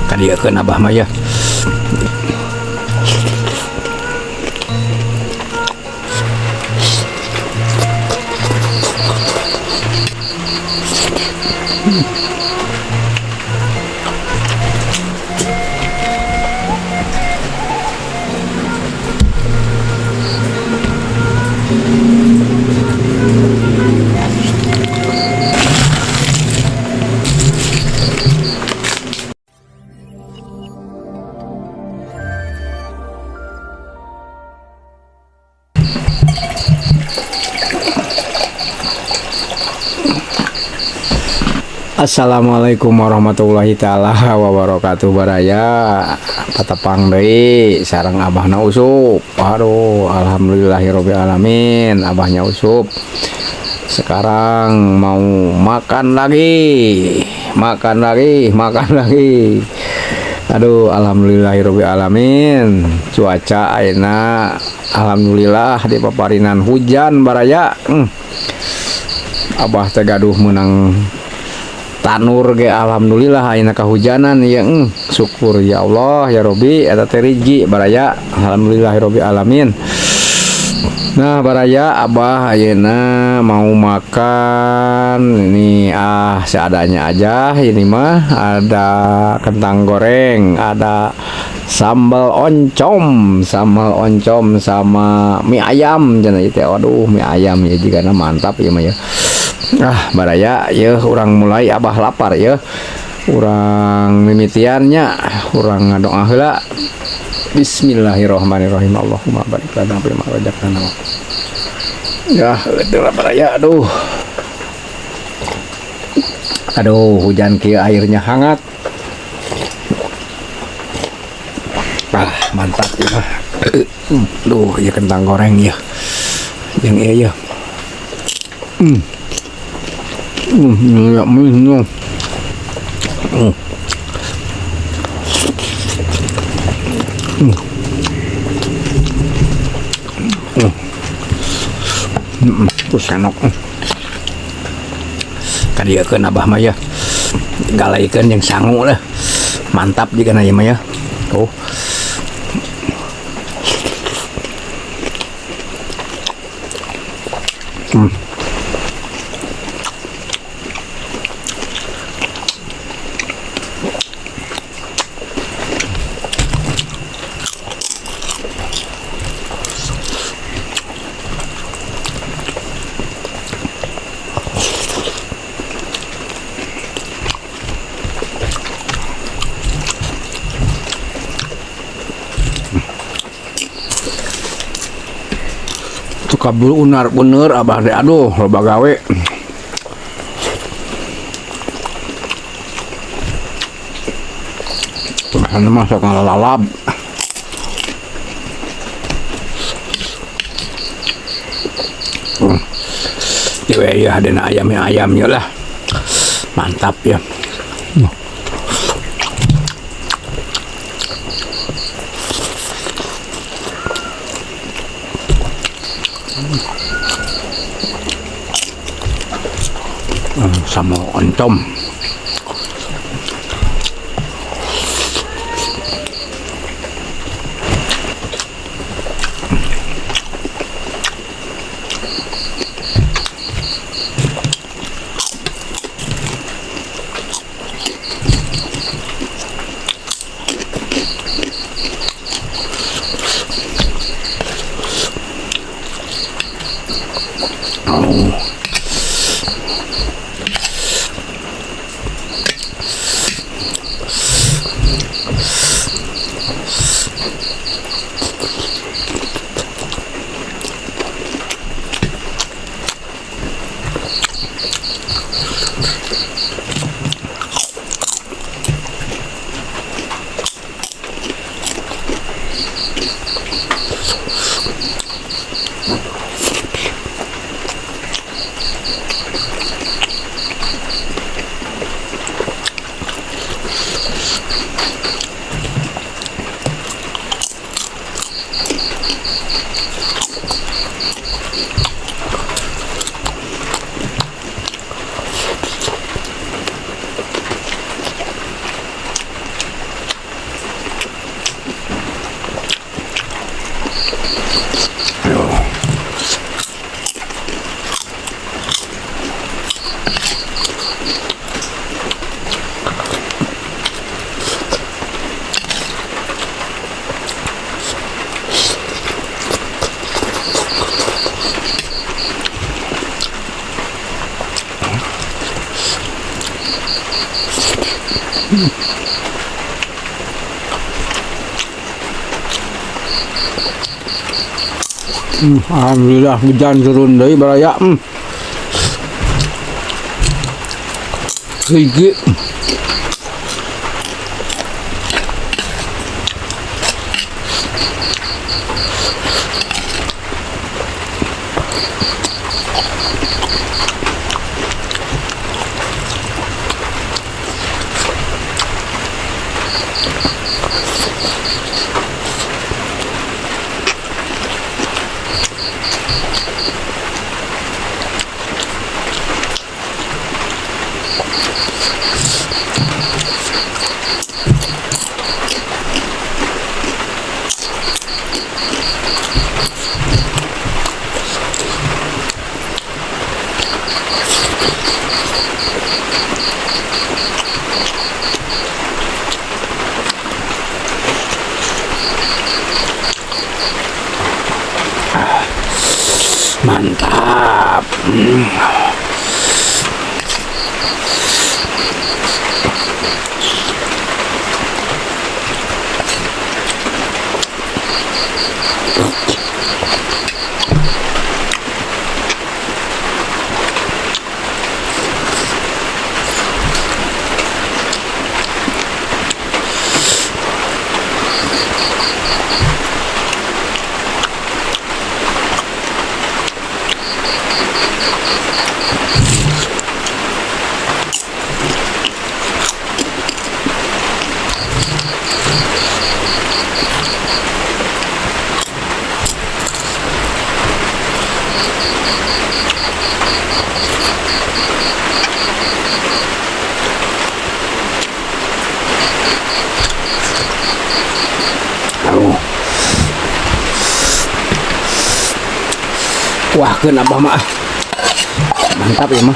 Kadieukeun abah mah ya. Assalamualaikum warahmatullahi taala wabarakatuh baraya. Patepang deui sareng abahna Usup. Aduh, alhamdulillahirabbil alamin, abahnya Usup. Sekarang mau makan lagi. Makan lagi, makan lagi. Aduh, alhamdulillahirabbil alamin. Cuaca ayeuna alhamdulillah di paparinan hujan baraya. Abah teh gaduh meunang tanur ge alhamdulillah ayeuna kahujanan ya, syukur ya Allah ya Robi eta teh rizki baraya, alhamdulillahirabbil alamin. Nah baraya, abah ayeuna mau makan ini, seadanya aja ini mah. Ada kentang goreng, ada sambal oncom, sambal oncom sama mie ayam cenah ieu teh. Aduh, mie ayam ya jigana mantap ieu mah ya. Baraya ya, urang mulai, abah lapar ya. Urang mimitiannya, urang ngadoa heula. Bismillahirrahmanirrahim. Allahumma barik lana fi ma razaqtana. Ya, itulah baraya, aduh. Aduh, hujan kieu airnya hangat. Mantap ya. Duh, ya kentang goreng ya. Yang iya ya. Ya, minum. Terus enak. Kadieukeun abah mah ya. Galaikeun jeung sangu lah. Mantap juga na ieu mah ya. Tuh. Kabul unar bener abah deh, aduh loba gawe. Bahanna mah sok ngalalab. Ieu ya adena ayamnya, ayamnya lah. Mantap ya. Sama oncom. Alhamdulillah hujan turun deui baraya. Hiji. Mantap. Wah, keun abah mah. Mantap ya mah.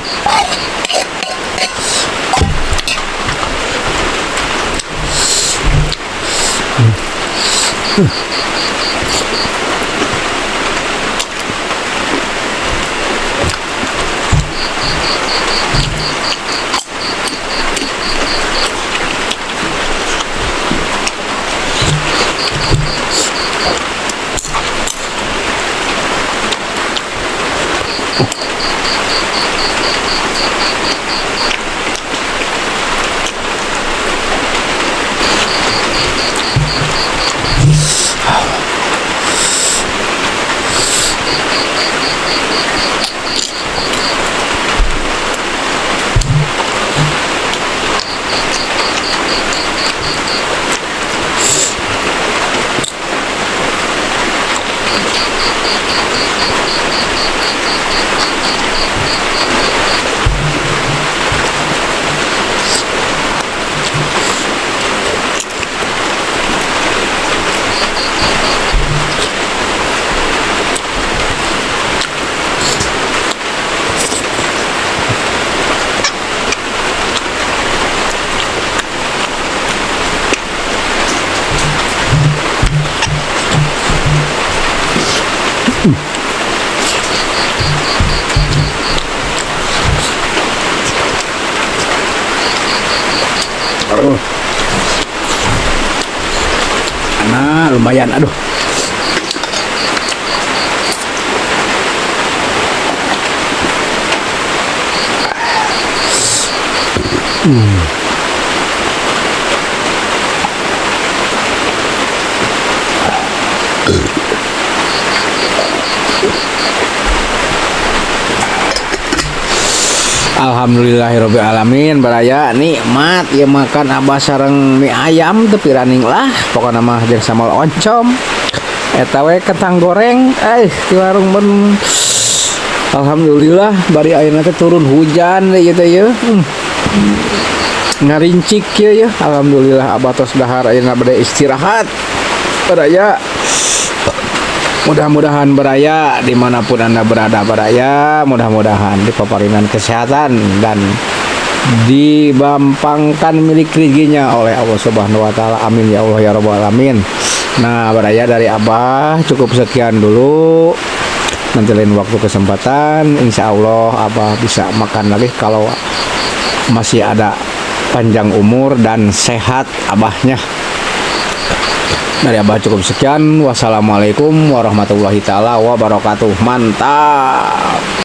Nah, lumayan, aduh. Alhamdulillahirabbil alamin baraya nikmat ya makan abah sareng mie ayam teu piraning lah pokona mah jeung sambal oncom eta we kentang goreng di warung ben. Alhamdulillah bari ayeuna teh turun hujan ieu teh yeuh. Ngarincik ieu yeuh. Alhamdulillah abah tos dahar ayeuna bade istirahat baraya. Mudah-mudahan baraya dimanapun anda berada baraya, mudah-mudahan dipaparinan kesehatan dan dibampangkan milik rezekinya oleh Allah Subhanahu wa taala. Amin ya Allah ya rabbal alamin. Nah, baraya dari abah cukup sekian dulu. Nanti lain waktu kesempatan insya Allah abah bisa makan lagi kalau masih ada Panjang umur dan sehat abahnya. Dari abah cukup sekian. Wassalamualaikum warahmatullahi taala wabarakatuh. Mantap.